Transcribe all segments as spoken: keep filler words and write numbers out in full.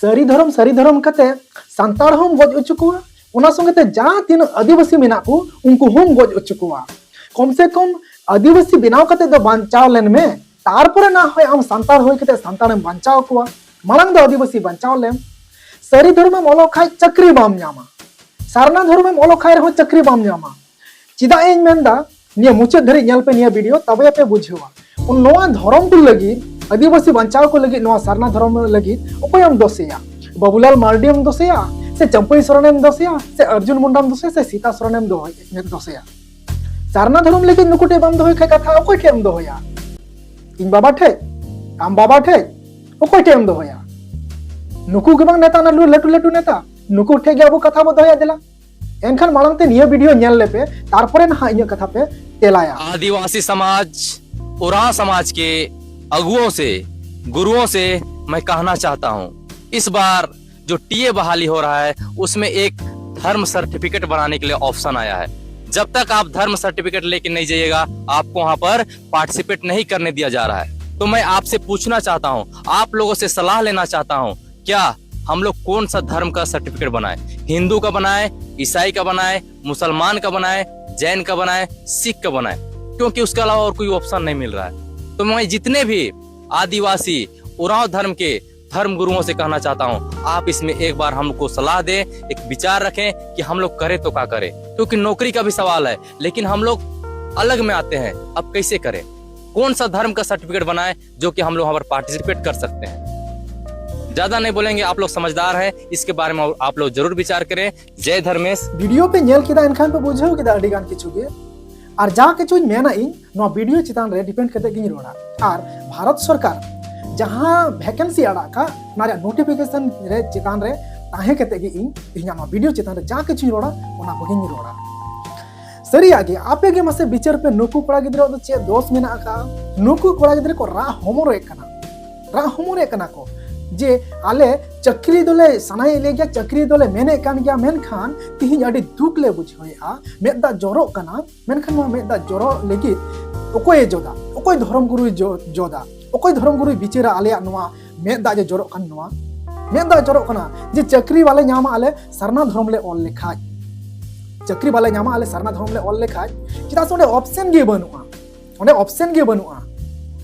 ᱥᱟᱹᱨᱤ ᱫᱷᱚᱨᱚᱢ ᱥᱟᱹᱨᱤ ᱫᱷᱚᱨᱚᱢ ᱠᱟᱛᱮ ᱥᱟᱱᱛᱟᱲ ᱦᱚᱸᱢ ᱜᱚᱡ ᱦᱚᱪᱚ ᱠᱚᱣᱟ, ᱚᱱᱟ ᱥᱚᱸᱜᱮ ᱛᱮ ᱡᱟᱦᱟᱸ ᱛᱤᱱᱟᱹᱜ ᱟᱹᱫᱤᱵᱟᱹᱥᱤ ᱢᱮᱱᱟᱜ ᱠᱚ ᱩᱱᱠᱩ ᱦᱚᱸᱢ ᱜᱚᱡ ᱦᱚᱪᱚ ᱠᱚᱣᱟ᱾ ᱠᱚᱢ ᱥᱮ ᱠᱚᱢ ᱟᱹᱫᱤᱵᱟᱹᱥᱤ ᱵᱮᱱᱟᱣ ᱠᱟᱛᱮ ᱫᱚ ᱵᱟᱧᱪᱟᱣ ᱞᱮᱱ ᱢᱮ, ᱛᱟᱨᱯᱚᱨᱮ ᱱᱟ ᱦᱚᱭ ᱟᱢ ᱥᱟᱱᱛᱟᱲ ᱦᱩᱭ ᱠᱟᱛᱮ ᱥᱟᱱᱛᱟᱲᱮᱢ ᱵᱟᱧᱪᱟᱣ ᱠᱚᱣᱟ᱾ ᱢᱟᱲᱟᱝ ᱫᱚ ᱟᱹᱫᱤᱵᱟᱹᱥᱤ ᱵᱟᱧᱪᱟᱣ ᱞᱮᱢ᱾ ᱥᱟᱹᱨᱤ ᱫᱷᱚᱨᱚᱢᱮᱢ ᱚᱞᱚᱜ ᱠᱷᱟᱡ ᱪᱟᱹᱠᱨᱤ ᱵᱟᱢ ᱧᱟᱢᱟ, ᱥᱟᱨᱱᱟ ᱫᱷᱚᱨᱚᱢᱮᱢ ᱚᱞᱚᱜ ᱠᱷᱟᱡ ᱨᱮᱦᱚᱸ ᱪᱟᱹᱠᱨᱤ ᱵᱟᱢ ᱧᱟᱢᱟ᱾ ᱪᱮᱫᱟᱜ ᱤᱧ ᱢᱮᱱᱫᱟ, ᱱᱤᱭᱟᱹ ᱢᱩᱪᱟᱹᱫ ᱫᱷᱟᱹᱨᱤᱡ ᱧᱮᱞ ᱯᱮ ᱱᱤᱭᱟᱹ ᱵᱷᱤᱰᱤᱭᱳ, ᱛᱚᱵᱮ ᱯᱮ ᱵᱩᱡᱷᱟᱹᱣᱟ᱾ ᱱᱚᱣᱟ ᱫᱷᱚᱨᱚᱢ ᱠᱚ ᱞᱟᱹᱜᱤᱫ, ᱟᱹᱫᱤᱵᱟᱹᱥᱤ ᱵᱟᱧᱪᱟᱣ ᱠᱚ ᱞᱟᱹᱜᱤᱫ, ᱱᱚᱣᱟ ᱥᱟᱨᱱᱟ ᱫᱷᱚᱨᱚᱢ ᱞᱟᱹᱜᱤᱫ ᱚᱠᱚᱭᱮᱢ ᱫᱳᱥᱮᱭᱟ? ᱵᱟᱵᱩᱞᱟᱞ ᱢᱟᱨᱰᱤᱢ ᱫᱳᱥᱮᱭᱟ, ᱥᱮ ᱪᱟᱹᱢᱯᱟᱹᱭ ᱥᱚᱨᱮᱱᱮᱢ ᱫᱳᱥᱮᱭᱟ, ᱥᱮ ᱚᱨᱡᱩᱱ ᱢᱩᱱᱰᱟᱢ ᱫᱳᱥᱮᱭᱟ, ᱥᱮ ᱥᱤᱛᱟ ᱥᱚᱨᱮᱱᱮᱢ ᱫᱳ-, ᱫᱳᱥᱮᱭᱟ? ᱥᱟᱨᱱᱟ ᱫᱷᱚᱨᱚᱢ ᱞᱟᱹᱜᱤᱫ ᱱᱩᱠᱩ ᱴᱷᱮᱡ ᱵᱟᱢ ᱫᱚᱦᱚᱭ ᱠᱷᱟᱡ ᱠᱟᱛᱷᱟ ᱚᱠᱚᱭ ᱴᱷᱮᱡ ᱮᱢ ᱫᱚᱦᱚᱭᱟ? ᱤᱧ ᱵᱟᱵᱟ ᱴᱷᱮᱡ? ᱟᱢ ᱵᱟᱵᱟ ᱴᱷᱮᱡ? ᱚᱠᱚᱭ ᱴᱷᱮᱡ ᱮᱢ ᱫᱚᱦᱚᱭᱟ? ᱱᱩᱠᱩ ᱜᱮ ᱵᱟᱝ ᱱᱮᱛᱟ, ᱞᱟᱹᱴᱩ ᱞᱟᱹᱴᱩ ᱱᱮᱛᱟ, ᱱᱩᱠᱩ ᱴᱷᱮᱡ ᱜᱮ ᱟᱵᱚ ᱠᱟᱛᱷᱟ ᱵᱚ ᱫᱚᱦᱚᱭᱟ᱾ ᱫᱮᱞᱟ, ᱮᱱᱠᱷᱟᱱ ᱢᱟᱲᱟᱝ ᱛᱮ ᱱᱤᱭᱟᱹ ᱵᱷᱤᱰᱤᱭᱳ ᱧᱮᱞ ᱞᱮᱯᱮ, ᱛᱟᱨᱯᱚᱨᱮ ᱱᱟᱦᱟᱜ ᱤᱧᱟᱹᱜ ᱠᱟᱛᱷᱟ ᱯᱮ ᱛᱮᱞᱟᱭᱟ᱾ आदिवासी समाज, उरांव समाज के अगुओं से मैं कहना चाहता हूँ, इस बार जो टीए बहाली हो रहा है, उसमें एक धर्म सर्टिफिकेट बनाने के लिए ऑप्शन आया है। जब तक आप धर्म सर्टिफिकेट लेके नहीं जाइएगा, आपको वहां पर पार्टिसिपेट नहीं करने दिया जा रहा है। तो मैं आपसे पूछना चाहता हूँ, आप लोगों से सलाह लेना चाहता हूँ, क्या हम लोग कौन सा धर्म का सर्टिफिकेट बनाएं? हिंदू का बनाएं, ईसाई का बनाएं, मुसलमान का बनाएं, जैन का बनाएं, सिख का बनाएं? क्योंकि उसके अलावा और कोई ऑप्शन नहीं मिल रहा है। तो मैं जितने भी आदिवासी उरांव धर्म के धर्म गुरुओं से कहना चाहता हूँ, आप इसमें एक बार हमको सलाह दें, एक विचार रखें कि हम लोग करें तो क्या करें, क्योंकि नौकरी का भी सवाल है। लेकिन हम लोग अलग में आते हैं, अब कैसे करें, कौन सा धर्म का सर्टिफिकेट बनाएं जो कि हम लोग वहाँ पर पार्टिसिपेट कर सकते हैं। ज्यादा नहीं बोलेंगे, आप लोग समझदार हैं, इसके बारे में आप लोग जरूर विचार करें। जय धर्मेश। ᱵᱷᱤᱰᱤᱭᱳ ᱯᱮ ᱧᱮᱞ ᱠᱮᱫᱟ, ᱮᱱᱠᱷᱟᱱ ᱯᱮ ᱵᱩᱡᱷᱟᱹᱣ ᱠᱮᱫᱟ ᱟᱹᱰᱤ ᱜᱟᱱ ᱠᱤᱪᱷᱩ ᱜᱮ᱾ ᱟᱨ ᱡᱟ ᱠᱤᱪᱷᱩᱧ ᱢᱮᱱᱟ ᱤᱧ, ᱱᱚᱣᱟ ᱵᱷᱤᱰᱤᱭᱳ ᱪᱮᱛᱟᱱ ᱨᱮ ᱰᱤᱯᱮᱱᱰ ᱠᱟᱛᱮ ᱜᱤᱧ ᱨᱚᱲᱟ᱾ ᱟᱨ ᱵᱷᱟᱨᱚᱛ ᱥᱚᱨᱠᱟᱨ ᱡᱟᱦᱟᱸ ᱵᱷᱮᱠᱮᱱᱥᱤ ᱟᱲᱟᱜ ᱠᱟᱜ, ᱚᱱᱟ ᱨᱮᱭᱟᱜ ᱱᱳᱴᱤᱯᱷᱤᱠᱮᱥᱚᱱ ᱨᱮ ᱪᱮᱛᱟᱱ ᱨᱮ ᱛᱟᱦᱮᱸ ᱠᱟᱛᱮ ᱜᱮ ᱤᱧ ᱛᱮᱦᱮᱧᱟᱜ ᱱᱚᱣᱟ ᱵᱷᱤᱰᱤᱭᱳ ᱪᱮᱛᱟᱱ ᱨᱮ ᱡᱟ ᱠᱤᱪᱷᱩᱧ ᱨᱚᱲᱟ, ᱚᱱᱟ ᱠᱚᱜᱮᱧ ᱨᱚᱲᱟ᱾ ᱥᱟᱹᱨᱤᱭᱟᱜ ᱜᱮ, ᱟᱯᱮ ᱜᱮ ᱢᱟᱥᱮ ᱵᱤᱪᱟᱹᱨ ᱯᱮ, ᱱᱩᱠᱩ ᱠᱚᱲᱟ ᱜᱤᱫᱽᱨᱟᱹ ᱫᱚ ᱪᱮᱫ ᱫᱳᱥ ᱢᱮᱱᱟᱜ ᱟᱠᱟᱫᱼᱟ? ᱱᱩᱠᱩ ᱠᱚᱲᱟ ᱜᱤᱫᱽᱨᱟᱹ ᱠᱚ ᱨᱟᱜ ᱦᱚᱢᱚᱨᱮᱫ ᱠᱟᱱᱟ, ᱨᱟᱜ ᱦᱚᱢᱚᱨᱮᱫ ᱠᱟᱱᱟ ᱠᱚ ᱡᱮ ᱟᱞᱮ ᱪᱟᱹᱠᱨᱤ ᱫᱚᱞᱮ ᱥᱟᱱᱟᱭᱮᱫ ᱞᱮ ᱜᱮᱭᱟ, ᱪᱟᱹᱠᱨᱤ ᱫᱚᱞᱮ ᱢᱮᱱᱮᱫ ᱠᱟᱱ ᱜᱮᱭᱟ, ᱢᱮᱱᱠᱷᱟᱱ ᱛᱤᱦᱤᱧ ᱟᱹᱰᱤ ᱫᱩᱠ ᱞᱮ ᱵᱩᱡᱷᱟᱹᱣᱮᱫᱼᱟ, ᱢᱮᱫ ᱫᱟᱜ ᱡᱚᱨᱚᱜ ᱠᱟᱱᱟ, ᱢᱮᱱᱠᱷᱟᱱ ᱱᱚᱣᱟ ᱢᱮᱫ ᱫᱟᱜ ᱡᱚᱨᱚᱜ ᱞᱟᱹᱜᱤᱫ ᱚᱠᱚᱭᱮ ᱡᱚᱫᱟ? ᱚᱠᱚᱭ ᱫᱷᱚᱨᱚᱢ ᱜᱩᱨᱩᱭ ᱡᱚ-, ᱡᱚᱫᱟ? ᱚᱠᱚᱭ ᱫᱷᱚᱨᱚᱢ ᱜᱩᱨᱩᱭ ᱵᱤᱪᱟᱹᱨᱟ ᱟᱞᱮᱭᱟᱜ ᱱᱚᱣᱟ ᱢᱮᱫ ᱫᱟᱜ ᱡᱮ ᱡᱚᱨᱚᱜ ᱠᱟᱱ ᱱᱚᱣᱟ? ᱢᱮᱫ ᱫᱟᱜ ᱡᱚᱨᱚᱜ ᱠᱟᱱᱟ ᱡᱮ ᱪᱟᱹᱠᱨᱤ ᱵᱟᱞᱮ ᱧᱟᱢᱟ ᱟᱞᱮ ᱥᱟᱨᱱᱟ ᱫᱷᱚᱨᱚᱢ ᱞᱮ ᱚᱞ ᱞᱮᱠᱷᱟᱡ᱾ ᱪᱟᱹᱠᱨᱤ ᱵᱟᱞᱮ ᱧᱟᱢᱟ ᱟᱞᱮ ᱥᱟᱨᱱᱟ ᱫᱷᱚᱨᱚᱢ ᱞᱮ ᱚᱞ ᱞᱮᱠᱷᱟᱡ᱾ ᱪᱮᱫᱟᱜ ᱥᱮ ᱚᱸᱰᱮ ᱚᱯᱥᱮᱱ ᱜᱮ ᱵᱟᱹᱱᱩᱜᱼᱟ, ᱚᱸᱰᱮ ᱚᱯᱥᱮᱱ ᱜᱮ ᱵᱟᱹᱱᱩᱜᱼᱟ᱾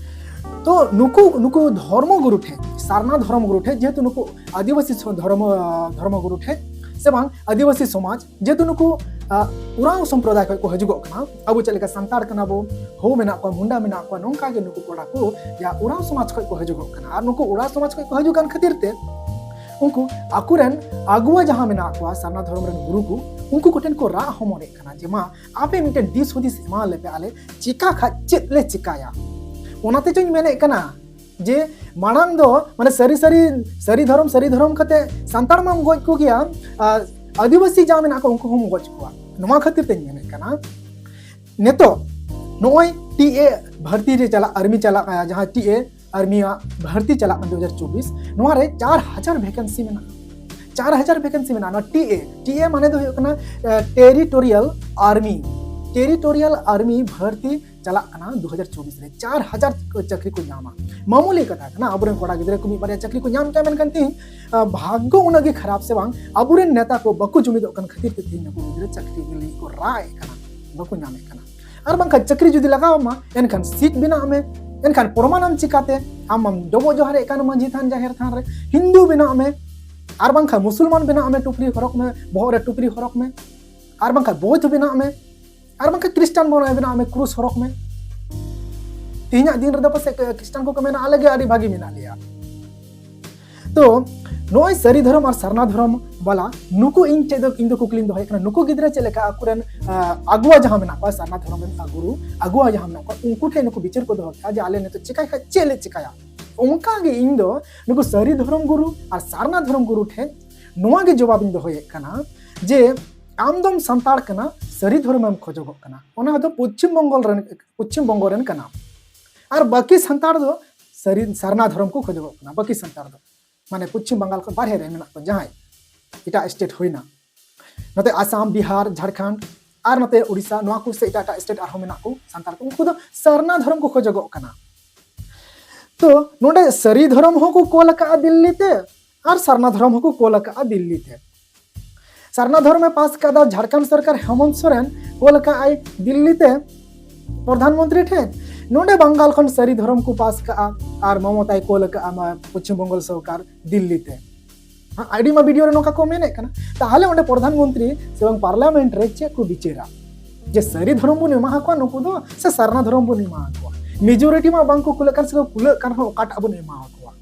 ᱛᱚ ᱱᱩᱠᱩ ᱱᱩᱠᱩ ᱫᱷᱚᱨᱢᱚ ᱜᱩᱨᱩ ᱴᱷᱮᱡ, ᱥᱟᱨᱱᱟ ᱫᱷᱚᱨᱢᱚ ᱜᱩᱨᱩ ᱴᱷᱮᱡ, ᱡᱮᱦᱮᱛᱩ ᱱᱩᱠᱩ ᱟᱹᱫᱤᱵᱟᱹᱥᱤ ᱥᱚ- ᱫᱷᱚᱨᱢᱚ ᱫᱷᱚᱨᱢᱚ ᱜᱩᱨᱩ ᱴᱷᱮᱡ ᱥᱮ ᱵᱟᱝ ᱟᱹᱫᱤᱵᱟᱹᱥᱤ ᱥᱚᱢᱟᱡᱽ, ᱡᱮᱦᱮᱛᱩ ᱱᱩᱠᱩ ᱟᱜ, ᱩᱨᱟᱣ ᱥᱚᱢᱯᱨᱚᱫᱟᱭ ᱠᱷᱚᱡ ᱠᱚ ᱦᱤᱡᱩᱜᱚᱜ ᱠᱟᱱᱟ᱾ ᱟᱵᱚ ᱪᱮᱫ ᱞᱮᱠᱟ ᱥᱟᱱᱛᱟᱲ ᱠᱟᱱᱟ ᱵᱚ, ᱦᱳ ᱢᱮᱱᱟᱜ ᱠᱚᱣᱟ, ᱢᱩᱱᱰᱟ ᱢᱮᱱᱟᱜ ᱠᱚᱣᱟ, ᱱᱚᱝᱠᱟ ᱜᱮ ᱱᱩᱠᱩ ᱠᱚᱲᱟ ᱠᱚ ᱡᱟ ᱩᱨᱟᱣ ᱥᱚᱢᱟᱡᱽ ᱠᱷᱚᱡ ᱠᱚ ᱦᱤᱡᱩᱜᱚᱜ ᱠᱟᱱᱟ᱾ ᱟᱨ ᱱᱩᱠᱩ ᱩᱨᱟᱣ ᱥᱚᱢᱟᱡᱽ ᱠᱷᱚᱡ ᱠᱚ ᱦᱤᱡᱩᱜ ᱠᱟᱱ ᱠᱷᱟᱹᱛᱤᱨ ᱛᱮ ᱩᱱᱠᱩ ᱟᱠᱚᱨᱮᱱ ᱟᱹᱜᱩᱣᱟᱹ ᱡᱟᱦᱟᱸ ᱢᱮᱱᱟᱜ ᱠᱚᱣᱟ ᱥᱟᱨᱱᱟ ᱫᱷᱚᱨᱚᱢ ᱨᱮᱱ ᱜᱩᱨᱩ ᱠᱚ, ᱩᱱᱠᱩ ᱠᱚᱴᱷᱮᱱ ᱠᱚ ᱨᱟᱜ ᱦᱚᱢᱚᱨᱮᱫ ᱠᱟᱱᱟ ᱡᱮ ᱢᱟ ᱟᱯᱮ ᱢᱤᱫᱴᱮᱱ ᱫᱤᱥ ᱦᱩᱫᱤᱥ ᱮᱢᱟ ᱞᱮᱯᱮ, ᱟᱞᱮ ᱪᱤᱠᱟ ᱠᱷᱟᱡ ᱪᱮᱫ ᱞᱮ ᱪᱤᱠᱟᱭᱟ? ᱚᱱᱟᱛᱮ ᱪᱚᱧ ᱢᱮᱱᱮᱫ ᱠᱟᱱᱟ ᱡᱮ ᱢᱟᱲᱟᱝ ᱫᱚ ᱢᱟᱱᱮ ᱥᱟᱹᱨᱤ ᱥᱟᱹᱨᱤ ᱥᱟᱹᱨᱤ ᱫᱷᱚᱨᱚᱢ ᱥᱟᱹᱨᱤ ᱫᱷᱚᱨᱚᱢ ᱠᱟᱛᱮ ᱥᱟᱱᱛᱟᱲ ᱢᱟᱢ ᱜᱚᱡ ᱠᱚᱜᱮᱭᱟ, ᱟᱨ ᱟᱹᱫᱤᱵᱟᱹᱥᱤ ᱡᱟ ᱢᱮᱱᱟᱜ ᱠᱚᱣᱟ ᱩᱱᱠᱩ ᱦᱚᱸᱢ ᱜᱚᱡ ᱠᱚᱣᱟ᱾ ᱱᱚᱣᱟ ᱠᱷᱟᱹᱛᱤᱨ ᱛᱮᱧ ᱢᱮᱱᱮᱫ ᱠᱟᱱᱟ, ᱱᱤᱛᱚᱜ ᱱᱚᱜᱼᱚᱭ ᱴᱤ ᱮ ᱵᱷᱟᱨᱛᱤ ᱨᱮ ᱪᱟᱞᱟᱜ, ᱟᱨᱢᱤ ᱪᱟᱞᱟᱜ, ᱡᱟᱦᱟᱸ ᱴᱤ ᱮ ᱟᱨᱢᱤᱭᱟᱜ ᱵᱷᱟᱨᱛᱤ ᱪᱟᱞᱟᱜ ᱠᱟᱱ ᱫᱩ ᱦᱟᱡᱟᱨ ᱪᱚᱵᱵᱤᱥ, ᱱᱚᱣᱟ ᱨᱮ ᱪᱟᱨ ᱦᱟᱡᱟᱨ ᱵᱷᱮᱠᱮᱱᱥᱤ ᱢᱮᱱᱟᱜᱼᱟ᱾ ᱪᱟᱨ ᱦᱟᱡᱟᱨ ᱵᱷᱮᱠᱮᱱᱥᱤ ᱢᱮᱱᱟᱜᱼᱟ᱾ ᱱᱚᱣᱟ ᱴᱤ ᱮ, ᱴᱤ ᱮ ᱢᱟᱱᱮ ᱫᱚ ᱦᱩᱭᱩᱜ ᱠᱟᱱᱟ ᱴᱮᱨᱤᱴᱳᱨᱤᱭᱟᱞ ᱟᱨᱢᱤ, ᱴᱮᱨᱤᱴᱳᱨᱤᱭᱟᱞ ᱟᱨᱢᱤ ᱵᱷᱟᱨᱛᱤ ᱪᱟᱞᱟᱜ ᱠᱟᱱᱟ ᱫᱩ ᱦᱟᱡᱟᱨ ᱪᱚᱵᱵᱤᱥ ᱨᱮ᱾ ᱪᱟᱨ ᱦᱟᱡᱟᱨ ᱪᱟᱹᱠᱨᱤ ᱠᱚ ᱧᱟᱢᱟ᱾ ᱢᱟᱢᱩᱞᱤ ᱠᱟᱛᱷᱟ ᱠᱟᱱᱟ, ᱟᱵᱚᱨᱮᱱ ᱠᱚᱲᱟ ᱜᱤᱫᱽᱨᱟᱹ ᱠᱚ ᱢᱤᱫ ᱵᱟᱨᱭᱟ ᱪᱟᱹᱠᱨᱤ ᱠᱚ ᱧᱟᱢ ᱠᱮᱭᱟ, ᱢᱮᱱᱠᱷᱟᱱ ᱛᱮᱦᱮᱧ ᱟᱜ, ᱵᱷᱟᱜᱽᱜᱚ ᱩᱱᱟᱹᱜ ᱜᱮ ᱠᱷᱟᱨᱟᱯ ᱥᱮ ᱵᱟᱝ, ᱟᱵᱚᱨᱮᱱ ᱱᱮᱛᱟ ᱠᱚ ᱵᱟᱠᱚ ᱡᱩᱢᱤᱫᱚᱜ ᱠᱟᱱ ᱠᱷᱟᱹᱛᱤᱨ ᱛᱮ ᱛᱮᱦᱮᱧ ᱱᱩᱠᱩ ᱜᱤᱫᱽᱨᱟᱹ ᱪᱟᱹᱠᱨᱤ ᱞᱟᱹᱜᱤᱫ ᱠᱚ ᱨᱟᱜ ᱮᱫ ᱠᱟᱱᱟ, ᱵᱟᱠᱚ ᱧᱟᱢᱮᱫ ᱠᱟᱱᱟ᱾ ᱟᱨ ᱵᱟᱝᱠᱷᱟᱱ ᱪᱟᱹᱠᱨᱤ ᱡᱩᱫᱤ ᱞᱟᱜᱟᱣ ᱟᱢᱟ, ᱮᱱᱠᱷᱟᱱ ᱥᱤᱠᱷ ᱵᱮᱱᱟᱜ ᱢᱮ, ᱮᱱᱠᱷᱟᱱ ᱯᱨᱚᱢᱟᱱᱟᱢ ᱪᱤᱠᱟᱛᱮ? ᱟᱢ ᱢᱟᱢ ᱰᱚᱵᱚᱜ ᱡᱚᱦᱟᱨᱮᱫ ᱠᱟᱱ ᱢᱟᱹᱡᱷᱤ ᱛᱷᱟᱱ ᱡᱟᱦᱮᱨ ᱛᱷᱟᱱ ᱨᱮ, ᱦᱤᱱᱫᱩ ᱵᱮᱱᱟᱜ ᱢᱮ, ᱟᱨ ᱵᱟᱝᱠᱷᱟᱱ ᱢᱩᱥᱚᱞᱢᱟᱱ ᱵᱮᱱᱟᱜ ᱢᱮ, ᱴᱩᱯᱨᱤ ᱦᱚᱨᱚᱜ ᱢᱮ, ᱵᱚᱦᱚᱜ ᱨᱮ ᱴᱩᱯᱨᱤ ᱦᱚᱨᱚᱜ ᱢᱮ, ᱟᱨ ᱵᱟᱝᱠᱷᱟᱱ ᱵᱳᱭᱫᱷ ᱵᱮᱱᱟᱜ ᱢᱮ, ᱟᱨ ᱵᱟᱝᱠᱷᱟᱱ ᱠᱷᱨᱤᱥᱴᱟᱱ ᱵᱚᱱ ᱵᱮᱱᱟᱜ ᱢᱮ, ᱠᱨᱩᱥ ᱦᱚᱨᱚᱜ ᱢᱮ᱾ ᱛᱮᱦᱮᱧᱟᱜ ᱫᱤᱱ ᱨᱮᱫᱚ ᱯᱟᱥᱮᱡ ᱠᱷᱨᱤᱥᱴᱟᱱ ᱠᱚᱠᱚ ᱢᱮᱱᱟ, ᱟᱞᱮ ᱜᱮ ᱟᱹᱰᱤ ᱵᱷᱟᱜᱮ ᱢᱮᱱᱟᱜ ᱞᱮᱭᱟ᱾ ᱛᱚ ᱱᱚᱜᱼᱚᱭ ᱥᱟᱹᱨᱤ ᱫᱷᱚᱨᱚᱢ ᱟᱨ ᱥᱟᱨᱱᱟ ᱫᱷᱚᱨᱚᱢ ᱵᱟᱞᱟ ᱱᱩᱠᱩ ᱤᱧ ᱪᱮᱫ ᱫᱚ, ᱤᱧ ᱫᱚ ᱠᱩᱠᱞᱤᱧ ᱫᱚᱦᱚᱭᱮᱫ ᱠᱟᱱᱟ, ᱱᱩᱠᱩ ᱜᱤᱫᱽᱨᱟᱹ ᱪᱮᱫ ᱞᱮᱠᱟ ᱟᱠᱚᱨᱮᱱ, ᱟᱸ, ᱟᱹᱜᱩᱣᱟ ᱡᱟᱦᱟᱸ ᱢᱮᱱᱟᱜ ᱠᱚᱣᱟ, ᱥᱟᱨᱱᱟ ᱫᱷᱚᱨᱚᱢ ᱨᱮᱱ ᱟᱹᱜᱩᱨᱩ, ᱟᱹᱜᱩᱣᱟ ᱡᱟᱦᱟᱸ ᱢᱮᱱᱟᱜ ᱠᱚᱣᱟ, ᱩᱱᱠᱩ ᱴᱷᱮᱱ ᱱᱩᱠᱩ ᱵᱤᱪᱟᱹᱨ ᱠᱚ ᱫᱚᱦᱚ ᱠᱮᱫᱟ ᱡᱮ ᱟᱞᱮ ᱱᱤᱛᱚᱜ ᱪᱮᱠᱟᱭ ᱠᱷᱟᱡ ᱪᱮᱫ ᱞᱮ ᱪᱮᱠᱟᱭᱟ? ᱚᱱᱠᱟ ᱜᱮ ᱤᱧ ᱫᱚ ᱱᱩᱠᱩ ᱥᱟᱹᱨᱤ ᱫᱷᱚᱨᱚᱢ ᱜᱩᱨᱩ ᱟᱨ ᱥᱟᱨᱱᱟ ᱫᱷᱚᱨᱚᱢ ᱜᱩᱨᱩ ᱴᱷᱮᱱ ᱱᱚᱣᱟ ᱜᱮ ᱡᱚᱵᱟᱵ ᱤᱧ ᱫᱚᱦᱚᱭᱮᱫ ᱠᱟᱱᱟ ᱡᱮ ᱟᱢ ᱫᱚᱢ ᱥᱟᱱᱛᱟᱲ ᱠᱟᱱᱟ, ᱥᱟᱹᱨᱤ ᱫᱷᱚᱨᱚᱢᱮᱢ ᱠᱷᱚᱡᱚᱜᱚᱜ ᱠᱟᱱᱟ, ᱚᱱᱟ ᱫᱚ ᱯᱚᱪᱷᱤᱢ ᱵᱚᱝᱜᱚ ᱨᱮᱱ, ᱯᱚᱪᱷᱤᱢ ᱵᱚᱝᱜᱚ ᱨᱮᱱ ᱠᱟᱱᱟᱢ, ᱟᱨ ᱵᱟᱹᱠᱤ ᱥᱟᱱᱛᱟᱲ ᱫᱚ ᱥᱟᱹᱨᱤ ᱥᱟᱨᱱᱟ ᱫᱷᱚᱨᱚᱢ ᱠᱚ ᱠᱷᱚᱡᱚᱜᱚᱜ ᱠᱟᱱᱟ᱾ ᱵᱟᱹᱠᱤ ᱥᱟᱱᱛᱟᱲ ᱫᱚ ᱢᱟᱱᱮ ᱯᱚᱪᱷᱤᱢ ᱵᱟᱝᱜᱟᱞ ᱠᱷᱚᱱ ᱵᱟᱨᱦᱮ ᱨᱮ ᱢᱮᱱᱟᱜ ᱠᱚ ᱡᱟᱦᱟᱸᱭ, ᱮᱴᱟᱜ ᱥᱴᱮᱴ ᱦᱩᱭᱱᱟ, ᱱᱚᱛᱮ ᱟᱥᱟᱢ, ᱵᱤᱦᱟᱨ, ᱡᱷᱟᱲᱠᱷᱚᱸᱰ ᱟᱨ ᱱᱚᱛᱮ ᱩᱲᱤᱥᱥᱟ, ᱱᱚᱣᱟ ᱠᱚ ᱥᱮ ᱮᱴᱟᱜ ᱮᱴᱟᱜ ᱥᱴᱮᱴ ᱟᱨᱦᱚᱸ ᱢᱮᱱᱟᱜ ᱠᱚ ᱥᱟᱱᱛᱟᱲ ᱠᱚ, ᱩᱱᱠᱩ ᱫᱚ ᱥᱟᱨᱱᱟ ᱫᱷᱚᱨᱚᱢ ᱠᱚ ᱠᱷᱚᱡᱚᱜᱚᱜ ᱠᱟᱱᱟ᱾ ᱛᱚ ᱱᱚᱰᱮ ᱥᱟᱹᱨᱤ ᱫᱷᱚᱨᱚᱢ ᱦᱚᱸᱠᱚ ᱠᱚᱞ ᱟᱠᱟᱫᱼᱟ ᱫᱤᱞᱞᱤ ᱛᱮ, ᱟᱨ ᱥᱟᱨᱱᱟ ᱫᱷᱚᱨᱚᱢ ᱦᱚᱸᱠᱚ ᱠᱳᱞ ᱟᱠᱟᱫᱼᱟ ᱫᱤᱞᱞᱤ ᱛᱮ᱾ ᱥᱟᱨᱱᱟ ᱫᱷᱚᱨᱚᱢᱮ ᱯᱟᱥ ᱟᱠᱟᱫᱟ ᱡᱷᱟᱲᱠᱷᱚᱸᱰ ᱥᱚᱨᱠᱟᱨ, ᱦᱮᱢᱚᱱᱛ ᱥᱚᱨᱮᱱ ᱠᱳᱞ ᱟᱠᱟᱫᱼᱟᱭ ᱫᱤᱞᱞᱤ ᱛᱮ ᱯᱨᱚᱫᱷᱟᱱ ᱢᱚᱱᱛᱨᱤ ᱴᱷᱮᱱ᱾ ᱱᱚᱰᱮ ᱵᱟᱝᱜᱟᱞ ᱠᱷᱚᱱ ᱥᱟᱹᱨᱤ ᱫᱷᱚᱨᱚᱢ ᱠᱚ ᱯᱟᱥ ᱠᱟᱜᱼᱟ ᱟᱨ ᱢᱚᱢᱚᱛᱟᱭ ᱠᱳᱞ ᱟᱠᱟᱫᱼᱟ ᱱᱚᱣᱟ ᱯᱚᱪᱷᱤᱢ ᱵᱚᱝᱜᱚ ᱥᱚᱨᱠᱟᱨ ᱫᱤᱞᱞᱤ ᱛᱮ᱾ ᱦᱮᱸ, ᱟᱹᱰᱤ ᱢᱟ ᱵᱷᱤᱰᱤᱭᱳ ᱨᱮ ᱱᱚᱝᱠᱟ ᱠᱚ ᱢᱮᱱᱮᱫ ᱠᱟᱱᱟ᱾ ᱛᱟᱦᱚᱞᱮ ᱚᱸᱰᱮ ᱯᱨᱚᱫᱷᱟᱱ ᱢᱚᱱᱛᱨᱤ ᱥᱮ ᱵᱟᱝ ᱯᱟᱨᱞᱟᱢᱮᱱᱴ ᱨᱮ ᱪᱮᱫ ᱠᱚ ᱵᱤᱪᱟᱹᱨᱟ? ᱡᱮ ᱥᱟᱹᱨᱤ ᱫᱷᱚᱨᱚᱢ ᱵᱚᱱ ᱮᱢᱟ ᱠᱚᱣᱟ ᱱᱩᱠᱩ ᱫᱚ, ᱥᱮ ᱥᱟᱨᱱᱟ ᱫᱷᱚᱨᱚᱢ ᱵᱚᱱ ᱮᱢᱟ ᱠᱚᱣᱟ? ᱢᱮᱡᱚᱨᱤᱴᱤ ᱢᱟ ᱵᱟᱝ ᱠᱚ ᱠᱩᱞᱟᱹᱜ ᱠᱟᱱ, ᱥᱮ ᱠᱚ ᱠᱩᱞᱟᱹᱜ ᱠᱟᱱ ᱨᱮᱦᱚᱸ ᱚᱠᱟᱴᱟᱜ ᱵᱚᱱ ᱮᱢᱟ ᱠᱚᱣᱟ?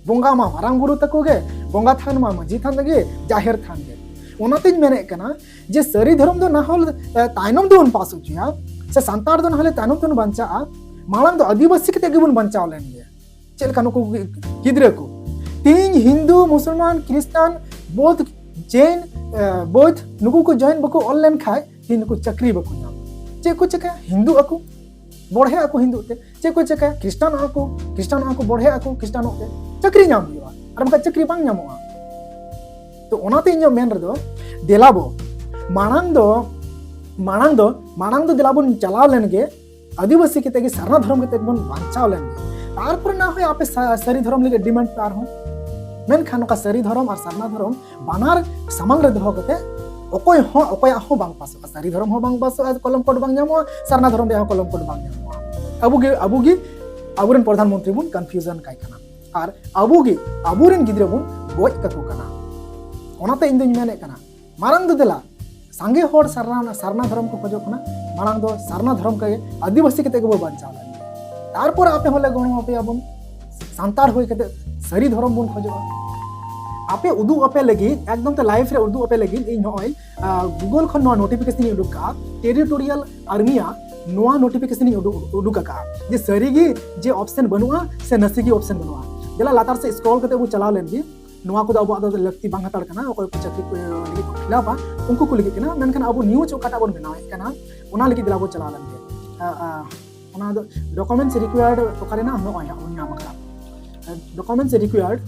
ᱵᱚᱸᱜᱟ ᱢᱟ ᱢᱟᱨᱟᱝ ᱵᱩᱨᱩ ᱛᱟᱠᱚ ᱜᱮ, ᱵᱚᱸᱜᱟ ᱛᱷᱟᱱ ᱢᱟ ᱢᱟᱹᱡᱷᱤ ᱛᱷᱟᱱ ᱜᱮ, ᱡᱟᱦᱮᱨ ᱛᱷᱟᱱ ᱜᱮ᱾ ᱚᱱᱟᱛᱤᱧ ᱢᱮᱱᱮᱫ ᱠᱟᱱᱟ ᱡᱮ ᱥᱟᱹᱨᱤ ᱫᱷᱚᱨᱚᱢ ᱫᱚ ᱱᱟᱦᱚᱞ, ᱮ, ᱛᱟᱭᱱᱚᱢ ᱛᱮᱵᱚᱱ ᱯᱟᱥ ᱦᱚᱪᱚᱭᱟ, ᱥᱮ ᱥᱟᱱᱛᱟᱲ ᱫᱚ ᱱᱟᱦᱚᱞᱮ ᱛᱟᱭᱱᱚᱢ ᱛᱮᱵᱚᱱ ᱵᱟᱧᱪᱟᱜᱼᱟ, ᱢᱟᱲᱟᱝ ᱫᱚ ᱟᱹᱫᱤᱵᱟᱹᱥᱤ ᱠᱟᱛᱮ ᱜᱮᱵᱚᱱ ᱵᱟᱧᱪᱟᱣ ᱞᱮᱱ ᱜᱮ᱾ ᱪᱮᱫ ᱞᱮᱠᱟ ᱱᱩᱠᱩ ᱜᱤ-, ᱜᱤᱫᱽᱨᱟᱹ ᱠᱚ, ᱛᱮᱦᱮᱧ ᱦᱤᱱᱫᱩ, ᱢᱩᱥᱚᱞᱢᱟᱱ, ᱠᱷᱨᱤᱥᱴᱟᱱ, ᱵᱳᱫᱷ, ᱡᱮᱱ, ᱮ, ᱵᱳᱫᱷ ᱱᱩᱠᱩ ᱠᱚ ᱡᱚᱭᱮᱱ ᱵᱟᱠᱚ ᱚᱞ ᱞᱮᱱ ᱠᱷᱟᱡ ᱛᱮᱦᱮᱧ ᱱᱩᱠᱩ ᱪᱟᱹᱠᱨᱤ ᱵᱟᱠᱚ ᱧᱟᱢᱟ᱾ ᱪᱮᱫ ᱠᱚ ᱪᱤᱠᱟᱹᱭᱟ? ᱦᱤᱱᱫᱩ ᱟᱠᱚ, ᱵᱚᱲᱦᱮ ᱟᱠᱚ ᱦᱤᱱᱫᱩ ᱛᱮ᱾ ᱪᱮᱫ ᱠᱚ ᱪᱤᱠᱟᱹᱭᱟ? ᱠᱷᱨᱤᱥᱴᱟᱱᱚᱜ ᱟᱠᱚ, ᱠᱷᱨᱤᱥᱴᱟᱱᱚᱜ ᱟᱠᱚ, ᱵᱚᱲᱦᱮ ᱟᱠᱚ ᱠᱷᱨᱤᱥᱴᱟᱱᱚᱜ ᱛᱮ᱾ ᱪᱟᱹᱠᱨᱤ ᱧᱟᱢ ᱦᱩᱭᱩᱜᱼᱟ, ᱟᱨ ᱵᱟᱝᱠᱷᱟᱱ ᱪᱟᱹᱠᱨᱤ ᱵᱟᱝ ᱧᱟᱢᱚᱜᱼᱟ᱾ ᱛᱚ ᱚᱱᱟᱛᱮ ᱤᱧᱟᱹᱜ ᱢᱮᱱ ᱨᱮᱫᱚ, ᱫᱮᱞᱟ ᱵᱚ ᱢᱟᱲᱟᱝ ᱫᱚ, ᱢᱟᱲᱟᱝ ᱫᱚ, ᱢᱟᱲᱟᱝ ᱫᱚ ᱫᱮᱞᱟ ᱵᱚᱱ ᱪᱟᱞᱟᱣ ᱞᱮᱱ ᱜᱮ, ᱟᱹᱫᱤᱵᱟᱹᱥᱤ ᱠᱟᱛᱮ ᱜᱮ, ᱥᱟᱨᱱᱟ ᱫᱷᱚᱨᱚᱢ ᱠᱟᱛᱮ ᱵᱚᱱ ᱵᱟᱧᱪᱟᱣ ᱞᱮᱱ ᱜᱮ᱾ ᱛᱟᱨᱯᱚᱨᱮ ᱱᱟ ᱦᱚᱭ ᱟᱯᱮ ᱥᱟ-, ᱥᱟᱹᱨᱤ ᱫᱷᱚᱨᱚᱢ ᱞᱟᱹᱜᱤᱫ ᱰᱤᱢᱟᱱᱰ ᱯᱮ ᱟᱨᱦᱚᱸ᱾ ᱢᱮᱱᱠᱷᱟᱱ ᱱᱚᱝᱠᱟ ᱥᱟᱹᱨᱤ ᱫᱷᱚᱨᱚᱢ ᱟᱨ ᱥᱟᱨᱱᱟ ᱫᱷᱚᱨᱚᱢ ᱵᱟᱱᱟᱨ ᱥᱟᱢᱟᱝ ᱨᱮ ᱫᱚᱦᱚ ᱠᱟᱛᱮ ᱚᱠᱚᱭ ᱦᱚᱸ ᱚᱠᱚᱭᱟᱜ ᱦᱚᱸ ᱵᱟᱝ ᱯᱟᱥᱚᱜᱼᱟ, ᱥᱟᱹᱨᱤ ᱫᱷᱚᱨᱚᱢ ᱦᱚᱸ ᱵᱟᱝ ᱯᱟᱥᱚᱜᱼᱟ, ᱠᱚᱞᱚᱢ ᱠᱳᱰ ᱵᱟᱝ ᱧᱟᱢᱚᱜᱼᱟ, ᱥᱟᱨᱱᱟ ᱫᱷᱚᱨᱚᱢ ᱨᱮᱭᱟᱜ ᱦᱚᱸ ᱠᱚᱞᱚᱢ ᱠᱳᱰ ᱵᱟᱝ ᱧᱟᱢᱚᱜᱼᱟ᱾ ᱟᱵᱚ ᱜᱮ, ᱟᱵᱚ ᱜᱮ ᱟᱵᱚᱨᱮᱱ ᱯᱨᱚᱫᱷᱟᱱ ᱢᱚᱱᱛᱨᱤ ᱵᱚᱱ ᱠᱚᱱᱯᱷᱤᱭᱩᱡᱚᱱ ᱠᱟᱭ ᱠᱟᱱᱟ, ᱟᱨ ᱟᱵᱚ ᱜᱮ ᱟᱵᱚᱨᱮᱱ ᱜᱤᱫᱽᱨᱟᱹ ᱵᱚᱱ ᱜᱚᱡ ᱠᱟᱠᱚ ᱠᱟᱱᱟ᱾ ᱚᱱᱟᱛᱮ ᱤᱧ ᱫᱚᱧ ᱢᱮᱱᱮᱫ ᱠᱟᱱᱟ, ᱢᱟᱲᱟᱝ ᱫᱚ ᱫᱮᱞᱟ, ᱥᱟᱸᱜᱮ ᱦᱚᱲ ᱥᱟᱨᱱᱟ, ᱥᱟᱨᱱᱟ ᱫᱷᱚᱨᱚᱢ ᱠᱚ ᱠᱷᱚᱡᱚᱜ ᱠᱟᱱᱟ, ᱢᱟᱲᱟᱝ ᱫᱚ ᱥᱟᱨᱱᱟ ᱫᱷᱚᱨᱚᱢ ᱠᱚ ᱟᱹᱫᱤᱵᱟᱹᱥᱤ ᱠᱟᱛᱮ ᱜᱮᱵᱚ ᱵᱟᱧᱪᱟᱣ ᱞᱮᱱ ᱜᱮ᱾ ᱛᱟᱨᱯᱚᱨ ᱟᱯᱮ ᱦᱚᱸᱞᱮ ᱜᱚᱲᱚ ᱟᱯᱮᱭᱟᱵᱚᱱ, ᱥᱟᱱᱛᱟᱲ ᱦᱩᱭ ᱠᱟᱛᱮ ᱥᱟᱹᱨᱤ ᱫᱷᱚᱨᱚᱢ ᱵᱚᱱ ᱠᱷᱚᱡᱚᱜᱼᱟ᱾ ᱟᱯᱮ ᱩᱫᱩᱜ ᱟᱯᱮ ᱞᱟᱹᱜᱤᱫ, ᱮᱠᱫᱚᱢ ᱛᱮ ᱞᱟᱭᱤᱵᱷ ᱨᱮ ᱩᱫᱩᱜ ᱟᱯᱮ ᱞᱟᱹᱜᱤᱫ ᱤᱧ ᱱᱚᱜᱼᱚᱭ, ᱟ, ᱜᱩᱜᱚᱞ ᱠᱷᱚᱱ ᱱᱚᱣᱟ ᱱᱳᱴᱤᱯᱷᱤᱠᱮᱥᱚᱱ ᱤᱧ ᱩᱰᱩᱠ ᱠᱟᱜᱼᱟ, ᱴᱮᱨᱤᱴᱳᱨᱤᱭᱟᱞ ᱟᱨᱢᱤᱭᱟ ᱱᱚᱣᱟ ᱱᱳᱴᱤᱯᱷᱤᱠᱮᱥᱚᱱ ᱤᱧ ᱩᱰᱩᱠ, ᱩᱰᱩᱠ ᱟᱠᱟᱜᱼᱟ, ᱡᱮ ᱥᱟᱹᱨᱤ ᱜᱮ ᱡᱮ ᱚᱯᱥᱮᱱ ᱵᱟᱹᱱᱩᱜᱼᱟ ᱥᱮ ᱱᱟᱥᱮ ᱜᱮ ᱚᱯᱥᱮᱱ ᱵᱟᱹᱱᱩᱜᱼᱟ᱾ ᱫᱮᱞᱟ ᱞᱟᱛᱟᱨ ᱥᱮᱫ ᱥᱠᱨᱚᱞ ᱠᱟᱛᱮ ᱵᱚ ᱪᱟᱞᱟᱣ ᱞᱮᱱ ᱜᱮ᱾ ᱱᱚᱣᱟ ᱠᱚᱫᱚ ᱟᱵᱚᱣᱟᱜ ᱫᱚ ᱞᱟᱹᱠᱛᱤ ᱵᱟᱝ ᱦᱟᱛᱟᱲ ᱠᱟᱱᱟ, ᱚᱠᱚᱭ ᱠᱚ ᱪᱟᱹᱠᱨᱤ ᱠᱚ ᱞᱟᱹᱜᱤᱫ ᱠᱚ ᱯᱷᱤᱞᱟᱯᱟ ᱩᱱᱠᱩ ᱠᱚ ᱞᱟᱹᱜᱤᱫ ᱠᱟᱱᱟ᱾ ᱢᱮᱱᱠᱷᱟᱱ ᱟᱵᱚ ᱱᱤᱭᱩᱡᱽ ᱚᱠᱟᱴᱟᱜ ᱵᱚᱱ ᱵᱮᱱᱟᱣᱮᱫ ᱠᱟᱱᱟ ᱚᱱᱟ ᱞᱟᱹᱜᱤᱫ ᱫᱮᱞᱟ ᱵᱚ ᱪᱟᱞᱟᱣ ᱞᱮᱱ ᱜᱮ᱾ ᱟ, ᱟ, ᱚᱱᱟ ᱫᱚ ᱰᱚᱠᱩᱢᱮᱱᱴᱥ ᱨᱤᱠᱣᱟᱭᱟᱨᱰ ᱚᱠᱟ ᱨᱮᱱᱟᱜ ᱱᱚᱜᱼᱚᱭ ᱦᱟᱸᱜ ᱵᱚᱱ ᱧᱟᱢ ᱟᱠᱟᱫᱟ᱾ ᱰᱚᱠᱩᱢᱮᱱᱴᱥ ᱨᱤᱠᱣᱟᱭᱟᱨᱰ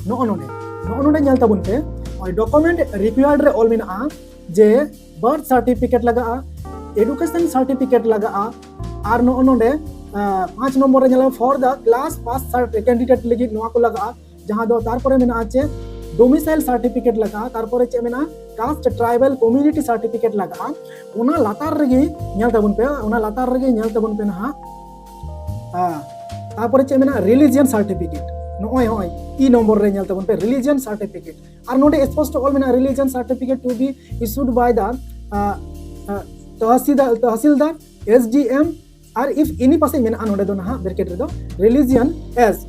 ᱱᱚᱜᱼᱚ ᱱᱚᱰᱮ, ᱱᱚᱜᱼᱚ ᱱᱚᱰᱮ ᱧᱮᱞ ᱛᱟᱵᱚᱱ ᱯᱮ, ᱱᱚᱜᱼᱚᱭ ᱰᱚᱠᱩᱢᱮᱱᱴ ᱨᱤᱠᱣᱟᱭᱟᱨᱰ ᱨᱮ ᱚᱞ ᱢᱮᱱᱟᱜᱼᱟ ᱡᱮ ᱵᱟᱨᱛᱷ ᱥᱟᱨᱴᱤᱯᱷᱤᱠᱮᱴ ᱞᱟᱜᱟᱜᱼᱟ, ᱮᱰᱩᱠᱮᱥᱚᱱ ᱥᱟᱨᱴᱤᱯᱷᱤᱠᱮᱴ ᱞᱟᱜᱟᱜᱼᱟ, ᱟᱨ ᱱᱚᱜᱼᱚ ᱱᱚᱰᱮ, ᱟ, ᱯᱟᱸᱪ ᱱᱚᱢᱵᱚᱨ ᱨᱮ ᱧᱮᱞᱚᱜᱼᱟ for the class pass candidate ᱞᱟᱹᱜᱤᱫ ᱱᱚᱣᱟ ᱠᱚ ᱞᱟᱜᱟᱜᱼᱟ᱾ ᱡᱟᱦᱟᱸ ᱫᱚ ᱛᱟᱨᱯᱚᱨᱮ ᱢᱮᱱᱟᱜᱼᱟ ᱪᱮᱫ, ᱰᱳᱢᱤᱥᱟᱭᱤᱞ ᱥᱟᱨᱴᱤᱯᱷᱤᱠᱮᱴ ᱞᱟᱜᱟᱜᱼᱟ, ᱛᱟᱨᱯᱚᱨᱮ ᱪᱮᱫ ᱢᱮᱱᱟᱜᱼᱟ, ᱠᱟᱥᱴ ᱴᱨᱟᱭᱵᱟᱞ ᱠᱚᱢᱤᱭᱩᱱᱤᱴᱤ ᱥᱟᱨᱴᱤᱯᱷᱤᱠᱮᱴ ᱞᱟᱜᱟᱜᱼᱟ᱾ ᱚᱱᱟ ᱞᱟᱛᱟᱨ ᱨᱮᱜᱮ ᱧᱮᱞ ᱛᱟᱵᱚᱱ ᱯᱮ, ᱚᱱᱟ ᱞᱟᱛᱟᱨ ᱨᱮᱜᱮ ᱧᱮᱞ ᱛᱟᱵᱚᱱ ᱯᱮ ᱱᱟᱦᱟᱜ᱾ ᱦᱮᱸ, ᱛᱟᱨᱯᱚᱨᱮ ᱪᱮᱫ ᱢᱮᱱᱟᱜᱼᱟ, ᱨᱤᱞᱤᱡᱤᱭᱟᱱ ᱥᱟᱨᱴᱤᱯᱷᱤᱠᱮᱴ᱾ ᱱᱚᱜᱼᱚᱭ ᱦᱚᱸᱜᱼᱚᱭ ᱤ ᱱᱚᱢᱵᱚᱨ ᱨᱮ ᱧᱮᱞ ᱛᱟᱵᱚᱱ ᱯᱮ, ᱨᱤᱞᱤᱡᱤᱭᱟᱱ ᱥᱟᱨᱴᱤᱯᱷᱤᱠᱮᱴ᱾ ᱟᱨ ᱱᱚᱰᱮ ᱥᱯᱚᱥᱴᱚ ᱚᱞ ᱢᱮᱱᱟᱜᱼᱟ, religion certificate to be issued by the, uh, uh, ᱛᱟᱦᱥᱤᱞᱫᱟᱨ, ᱛᱟᱦᱥᱤᱞᱫᱟᱨ, S D M, R if any ᱯᱟᱥᱮᱡ ᱢᱮᱱᱟᱜᱼᱟ ᱱᱚᱰᱮ ᱫᱚ ᱱᱟᱦᱟᱜ ᱵᱨᱮᱠᱮᱴ ᱨᱮᱫᱚ, religion as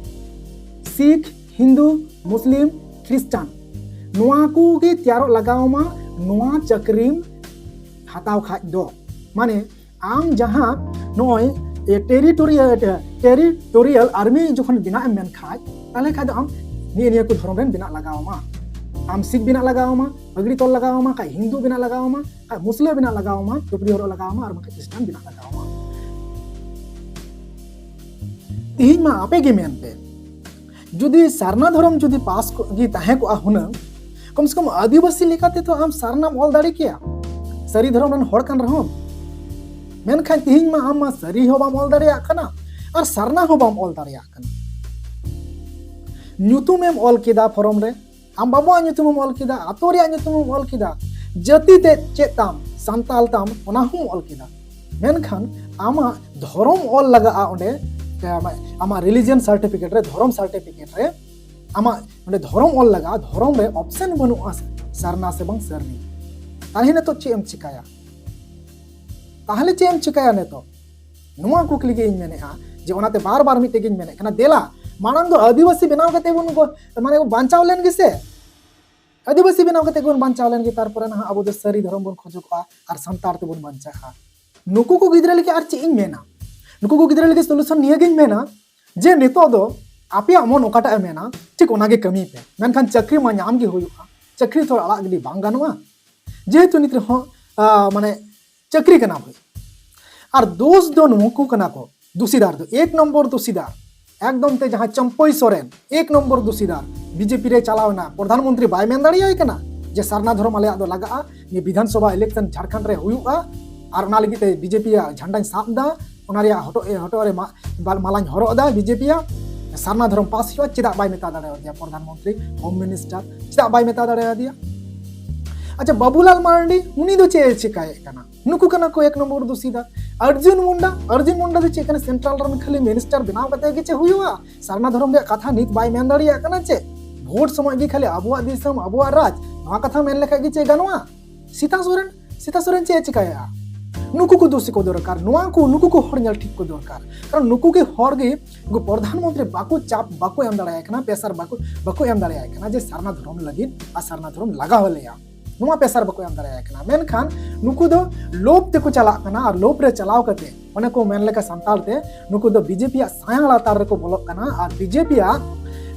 Sikh, Hindu, Muslim, Christian᱾ ᱱᱚᱣᱟ ᱠᱚᱜᱮ ᱛᱮᱭᱟᱨᱚᱜ ᱞᱟᱜᱟᱣ ᱟᱢᱟ ᱱᱚᱣᱟ ᱪᱟᱹᱠᱨᱤᱢ ᱦᱟᱛᱟᱣ ᱠᱷᱟᱡ ᱫᱚ᱾ ᱢᱟᱱᱮ ᱟᱢ ᱡᱟᱦᱟᱸ ᱱᱚᱜᱼᱚᱭ ᱴᱮᱨᱤᱴᱳᱨᱤᱭᱟᱞ, ᱴᱮᱨᱤᱴᱳᱨᱤᱭᱟᱞ ᱟᱨᱢᱤ ᱡᱚᱠᱷᱚᱱ ᱵᱮᱱᱟᱜ ᱮᱢ ᱢᱮᱱ ᱠᱷᱟᱡ, ᱛᱟᱦᱚᱞᱮ ᱠᱷᱟᱡ ᱫᱚ ᱟᱢ ᱱᱤᱭᱟᱹ ᱱᱤᱭᱟᱹ ᱠᱚ ᱫᱷᱚᱨᱚᱢ ᱨᱮᱱ ᱵᱮᱱᱟᱜ ᱞᱟᱜᱟᱣ ᱟᱢᱟ᱾ ᱟᱢ ᱥᱤᱠᱷ ᱵᱮᱱᱟᱜ ᱞᱟᱜᱟᱣ ᱟᱢᱟ, ᱯᱟᱜᱽᱲᱤ ᱛᱚᱞ ᱞᱟᱜᱟᱣ ᱟᱢᱟ, ᱠᱷᱟᱡ ᱦᱤᱱᱫᱩ ᱵᱮᱱᱟᱜ ᱞᱟᱜᱟᱣ ᱟᱢᱟ, ᱠᱷᱟᱡ ᱢᱩᱥᱞᱟᱹ ᱵᱮᱱᱟᱜ ᱞᱟᱜᱟᱣ ᱟᱢᱟ, ᱴᱩᱯᱨᱤ ᱦᱚᱨᱚᱜ ᱞᱟᱜᱟᱣ ᱟᱢᱟ, ᱟᱨ ᱵᱟᱝᱠᱷᱟᱡ ᱠᱷᱨᱤᱥᱴᱟᱱ ᱵᱮᱱᱟᱜ ᱞᱟᱜᱟᱣ ᱟᱢᱟ᱾ ᱛᱤᱦᱤᱧ ᱢᱟ ᱟᱯᱮ ᱜᱮ ᱢᱮᱱ ᱯᱮ, ᱡᱩᱫᱤ ᱥᱟᱨᱱᱟ ᱫᱷᱚᱨᱚᱢ ᱡᱩᱫᱤ ᱯᱟᱥ ᱠᱚ-, ᱜᱮ ᱛᱟᱦᱮᱸ ᱠᱚᱜᱼᱟ ᱦᱩᱱᱟᱹᱝ, ᱠᱚᱢ ᱥᱮ ᱠᱚᱢ ᱟᱹᱫᱤᱵᱟᱹᱥᱤ ᱞᱮᱠᱟᱛᱮ ᱛᱚ ᱟᱢ ᱥᱟᱨᱱᱟᱢ ᱚᱞ ᱫᱟᱲᱮ ᱠᱮᱭᱟ, ᱥᱟᱹᱨᱤ ᱫᱷᱚᱨᱚᱢ ᱨᱮᱱ ᱦᱚᱲ ᱠᱟᱱ ᱨᱮᱦᱚᱸᱢ᱾ ᱢᱮᱱᱠᱷᱟᱱ ᱛᱤᱦᱤᱧ ᱢᱟ ᱟᱢ ᱢᱟ ᱥᱟᱹᱨᱤ ᱦᱚᱸ ᱵᱟᱢ ᱚᱞ ᱫᱟᱲᱮᱭᱟᱜ ᱠᱟᱱᱟ ᱟᱨ ᱥᱟᱨᱱᱟ ᱦᱚᱸ ᱵᱟᱢ ᱚᱞ ᱫᱟᱲᱮᱭᱟᱜ ᱠᱟᱱᱟ᱾ ᱧᱩᱛᱩᱢᱮᱢ ᱚᱞ ᱠᱮᱫᱟ ᱯᱷᱚᱨᱚᱢ ᱨᱮ, ᱟᱢ ᱵᱟᱵᱩᱣᱟᱜ ᱧᱩᱛᱩᱢᱮᱢ ᱚᱞ ᱠᱮᱫᱟ, ᱟᱛᱳ ᱨᱮᱭᱟᱜ ᱧᱩᱛᱩᱢᱮᱢ ᱚᱞ ᱠᱮᱫᱟ, ᱡᱟᱹᱛᱤ ᱛᱮ ᱪᱮᱫ ᱛᱟᱢ, ᱥᱟᱱᱛᱟᱞ ᱛᱟᱢ, ᱚᱱᱟ ᱦᱚᱸᱢ ᱚᱞ ᱠᱮᱫᱟ, ᱢᱮᱱᱠᱷᱟᱱ ᱟᱢᱟᱜ ᱫᱷᱚᱨᱚᱢ ᱚᱞ ᱞᱟᱜᱟᱜᱼᱟ ᱚᱸᱰᱮ, ᱟᱢᱟᱜ, ᱟᱢᱟᱜ ᱨᱤᱞᱤᱡᱤᱭᱟᱱ ᱥᱟᱨᱴᱤᱯᱷᱤᱠᱮᱴ ᱨᱮ, ᱫᱷᱚᱨᱚᱢ ᱥᱟᱨᱴᱤᱯᱷᱤᱠᱮᱴ ᱨᱮ ᱟᱢᱟᱜ ᱚᱸᱰᱮ ᱫᱷᱚᱨᱚᱢ ᱚᱞ ᱞᱟᱜᱟᱜᱼᱟ, ᱫᱷᱚᱨᱚᱢ ᱨᱮ ᱚᱯᱥᱮᱱ ᱵᱟᱹᱱᱩᱜᱼᱟ ᱥᱟᱨᱱᱟ ᱥᱮ ᱵᱟᱝ ᱥᱟᱹᱨᱤ᱾ ᱛᱟᱦᱞᱮ ᱱᱤᱛᱚᱜ ᱪᱮᱫ ᱮᱢ ᱪᱤᱠᱟᱹᱭᱟ? ᱛᱟᱦᱞᱮ ᱪᱮᱫ ᱮᱢ ᱪᱤᱠᱟᱹᱭᱟ ᱱᱤᱛᱚᱜ? ᱱᱚᱣᱟ ᱠᱩᱠᱞᱤ ᱜᱮ ᱤᱧ ᱢᱮᱱᱮᱫᱼᱟ, ᱡᱮ ᱚᱱᱟᱛᱮ ᱵᱟᱨ ᱵᱟᱨ ᱢᱤᱫᱴᱮᱡ ᱜᱤᱧ ᱢᱮᱱᱮᱫ ᱠᱟᱱᱟ, ᱫᱮᱞᱟ ᱢᱟᱲᱟᱝ ᱫᱚ ᱟᱹᱫᱤᱵᱟᱹᱥᱤ ᱵᱮᱱᱟᱣ ᱠᱟᱛᱮ ᱵᱚᱱ ᱜᱚ-, ᱢᱟᱱᱮ ᱵᱚᱱ ᱵᱟᱧᱪᱟᱣ ᱞᱮᱱ ᱜᱮᱥᱮ, ᱟᱹᱫᱤᱵᱟᱹᱥᱤ ᱵᱮᱱᱟᱣ ᱠᱟᱛᱮ ᱵᱚᱱ ᱵᱟᱧᱪᱟᱣ ᱞᱮᱱ ᱜᱮ, ᱛᱟᱨᱯᱚᱨᱮ ᱱᱟᱦᱟᱜ ᱟᱵᱚ ᱫᱚ ᱥᱟᱹᱨᱤ ᱫᱷᱚᱨᱚᱢ ᱵᱚᱱ ᱠᱷᱚᱡᱚᱜᱚᱜᱼᱟ ᱟᱨ ᱥᱟᱱᱛᱟᱲ ᱛᱮᱵᱚᱱ ᱵᱟᱧᱪᱟᱜᱼᱟ᱾ ᱱᱩᱠᱩ ᱠᱚ ᱜᱤᱫᱽᱨᱟᱹ ᱞᱟᱹᱜᱤᱫ ᱟᱨ ᱪᱮᱫ ᱤᱧ ᱢᱮᱱᱟ? ᱱᱩᱠᱩ ᱠᱚ ᱜᱤᱫᱽᱨᱟᱹ ᱞᱟᱹᱜᱤᱫ ᱥᱚᱞᱩᱥᱚᱱ ᱱᱤᱭᱟᱹ ᱜᱤᱧ ᱢᱮᱱᱟ ᱡᱮ ᱱᱤᱛᱚᱜ ᱫᱚ ᱟᱯᱮᱭᱟᱜ ᱢᱚᱱ ᱚᱠᱟᱴᱟᱜ ᱮ ᱢᱮᱱᱟ, ᱴᱷᱤᱠ ᱚᱱᱟᱜᱮ ᱠᱟᱹᱢᱤ ᱯᱮ, ᱢᱮᱱᱠᱷᱟᱱ ᱪᱟᱹᱠᱨᱤ ᱢᱟ ᱧᱟᱢ ᱜᱮ ᱦᱩᱭᱩᱜᱼᱟ, ᱪᱟᱹᱠᱨᱤ ᱛᱚ ᱟᱲᱟᱜ ᱜᱤᱰᱤ ᱵᱟᱝ ᱜᱟᱱᱚᱜᱼᱟ᱾ ᱡᱮᱦᱮᱛᱩ ᱱᱤᱛ ᱨᱮᱦᱚᱸ, ᱟ, ᱢᱟᱱᱮ ᱪᱟᱹᱠᱨᱤ ᱠᱟᱱᱟ ᱵᱚᱱ᱾ ᱟᱨ ᱫᱳᱥ ᱫᱚ ᱱᱩᱠᱩ ᱠᱟᱱᱟ ᱠᱚ, ᱫᱩᱥᱤᱫᱟᱨ ᱫᱚ, ᱮᱠ ᱱᱚᱢᱵᱚᱨ ᱫᱩᱥᱤᱫᱟᱨ, ᱮᱠᱫᱚᱢ ᱛᱮ ᱡᱟᱦᱟᱸ ᱪᱟᱢᱯᱟᱹᱭ ᱥᱚᱨᱮᱱ ᱮᱠ ᱱᱚᱢᱵᱚᱨ ᱫᱩᱥᱤᱫᱟᱨ, ᱵᱤᱡᱮᱯᱤ ᱨᱮ ᱪᱟᱞᱟᱣ ᱮᱱᱟ, ᱯᱨᱚᱫᱷᱟᱱ ᱢᱚᱱᱛᱨᱤ ᱵᱟᱭ ᱢᱮᱱ ᱫᱟᱲᱮᱭᱟᱭ ᱠᱟᱱᱟ ᱡᱮ ᱥᱟᱨᱱᱟ ᱫᱷᱚᱨᱚᱢ ᱟᱞᱮᱭᱟᱜ ᱫᱚ ᱞᱟᱜᱟᱜᱼᱟ, ᱱᱤᱭᱟᱹ ᱵᱤᱫᱷᱟᱱ ᱥᱚᱵᱷᱟ ᱤᱞᱮᱠᱥᱚᱱ ᱡᱷᱟᱲᱠᱷᱚᱸᱰ ᱨᱮ ᱦᱩᱭᱩᱜᱼᱟ, ᱟᱨ ᱚᱱᱟ ᱞᱟᱹᱜᱤᱫ ᱛᱮ ᱵᱤᱡᱮᱯᱤ ᱭᱟᱜ ᱡᱷᱟᱱᱰᱟᱧ ᱥᱟᱵ ᱮᱫᱟ, ᱚᱱᱟ ᱨᱮᱭᱟᱜ ᱦᱚᱴᱚᱜ, ᱦᱚᱴᱚᱜ ᱨᱮ ᱢᱟ-, ᱵᱟ-, ᱢᱟᱞᱟᱧ ᱦᱚᱨᱚᱜ ᱮᱫᱟ ᱵᱤᱡᱮᱯᱤ ᱭᱟᱜ᱾ ᱥᱟᱨᱱᱟ ᱫᱷᱚᱨᱚᱢ ᱯᱟᱥ ᱦᱩᱭᱩᱜᱼᱟ, ᱪᱮᱫᱟᱜ ᱵᱟᱭ ᱢᱮᱛᱟ ᱫᱟᱲᱮᱭᱟᱫᱮᱭᱟ ᱯᱨᱚᱫᱷᱟᱱ ᱢᱚᱱᱛᱨᱤ, ᱦᱳᱢ ᱢᱤᱱᱤᱥᱴᱟᱨ, ᱪᱮᱫᱟᱜ ᱵᱟᱭ ᱢᱮᱛᱟ ᱫᱟᱲᱮᱭᱟᱫᱮᱭᱟ? ᱟᱪᱪᱷᱟ, ᱵᱟᱵᱩᱞᱟᱞ ᱢᱟᱨᱟᱱᱰᱤ ᱩᱱᱤ ᱫᱚ ᱪᱮᱫ ᱮ ᱪᱤᱠᱟᱭᱮᱫ ᱠᱟᱱᱟ? ᱱᱩᱠᱩ ᱠᱟᱱᱟ ᱠᱚ ᱮᱠ ᱱᱚᱢᱵᱚᱨ ᱫᱩᱥᱤ ᱫᱚ᱾ ᱚᱨᱡᱩᱱ ᱢᱩᱱᱰᱟ, ᱚᱨᱡᱩᱱ ᱢᱩᱱᱰᱟ ᱫᱚ ᱪᱮᱫ ᱠᱟᱱᱟ? ᱥᱮᱱᱴᱨᱟᱞ ᱨᱮᱱ ᱠᱷᱟᱹᱞᱤ ᱢᱤᱱᱤᱥᱴᱟᱨ ᱵᱮᱱᱟᱣ ᱠᱟᱛᱮ ᱜᱮ ᱪᱮᱫ ᱦᱩᱭᱩᱜᱼᱟ? ᱥᱟᱨᱱᱟ ᱫᱷᱚᱨᱚᱢ ᱨᱮᱭᱟᱜ ᱠᱟᱛᱷᱟ ᱱᱤᱛ ᱵᱟᱭ ᱢᱮᱱ ᱫᱟᱲᱮᱭᱟᱜ ᱠᱟᱱᱟ ᱪᱮ? ᱵᱷᱳᱴ ᱥᱚᱢᱚᱭ ᱜᱮ ᱠᱷᱟᱹᱞᱤ ᱟᱵᱚᱣᱟᱜ ᱫᱤᱥᱚᱢ, ᱟᱵᱚᱣᱟᱜ ᱨᱟᱡᱽ, ᱱᱚᱣᱟ ᱠᱟᱛᱷᱟ ᱢᱮᱱ ᱞᱮᱠᱷᱟᱡ ᱜᱮ ᱪᱮᱫ ᱜᱟᱱᱚᱜᱼᱟ? ᱥᱤᱛᱟ ᱥᱚᱨᱮᱱ, ᱥᱤᱛᱟ ᱥᱚᱨᱮᱱ ᱪᱮᱫ ᱮ ᱪᱤᱠᱟᱭᱟ? ᱱᱩᱠᱩ ᱠᱚ ᱫᱩᱥᱤ ᱠᱚ ᱫᱚᱨᱠᱟᱨ, ᱱᱚᱣᱟ ᱠᱚ, ᱱᱩᱠᱩ ᱠᱚ ᱦᱚᱲ ᱧᱮᱞ ᱴᱷᱤᱠ ᱠᱚ ᱫᱚᱨᱠᱟᱨ᱾ ᱠᱟᱨᱚᱱ ᱱᱩᱠᱩ ᱜᱮ ᱦᱚᱲ ᱜᱮ, ᱩᱱᱠᱩ ᱯᱨᱚᱫᱷᱟᱱ ᱢᱚᱱᱛᱨᱤ ᱵᱟᱠᱚ ᱪᱟᱯ, ᱵᱟᱠᱚ ᱮᱢ ᱫᱟᱲᱮᱭᱟᱭ ᱠᱟᱱᱟ, ᱯᱮᱥᱟᱨ ᱵᱟᱠᱚ, ᱵᱟᱠᱚ ᱮᱢ ᱫᱟᱲᱮᱭᱟᱭ ᱠᱟᱱᱟ ᱡᱮ ᱥᱟᱨᱱᱟ ᱫᱷᱚᱨᱚᱢ ᱞᱟᱹᱜᱤᱫ ᱟᱨ ᱥᱟᱨᱱᱟ ᱫᱷᱚᱨᱚᱢ ᱞᱟᱜᱟᱣ ᱟᱞᱮᱭᱟ, ᱱᱚᱣᱟ ᱯᱮᱥᱟᱨ ᱵᱟᱠᱚ ᱮᱢ ᱫᱟᱲᱮᱭᱟᱭ ᱠᱟᱱᱟ᱾ ᱢᱮᱱᱠᱷᱟᱱ ᱱᱩᱠᱩ ᱫᱚ ᱞᱳᱵᱷ ᱛᱮᱠᱚ ᱪᱟᱞᱟᱜ ᱠᱟᱱᱟ ᱟᱨ ᱞᱳᱵᱷ ᱨᱮ ᱪᱟᱞᱟᱣ ᱠᱟᱛᱮ, ᱚᱱᱮ ᱠᱚ ᱢᱮᱱ ᱞᱮᱠᱟ ᱥᱟᱱᱛᱟᱲ ᱛᱮ, ᱱᱩᱠᱩ ᱫᱚ ᱵᱤᱡᱮᱯᱤᱭᱟᱜ ᱥᱟᱭᱟ ᱞᱟᱛᱟᱨ ᱨᱮᱠᱚ ᱵᱚᱞᱚᱜ ᱠᱟᱱᱟ ᱟᱨ ᱵᱤᱡᱮᱯᱤᱭᱟᱜ,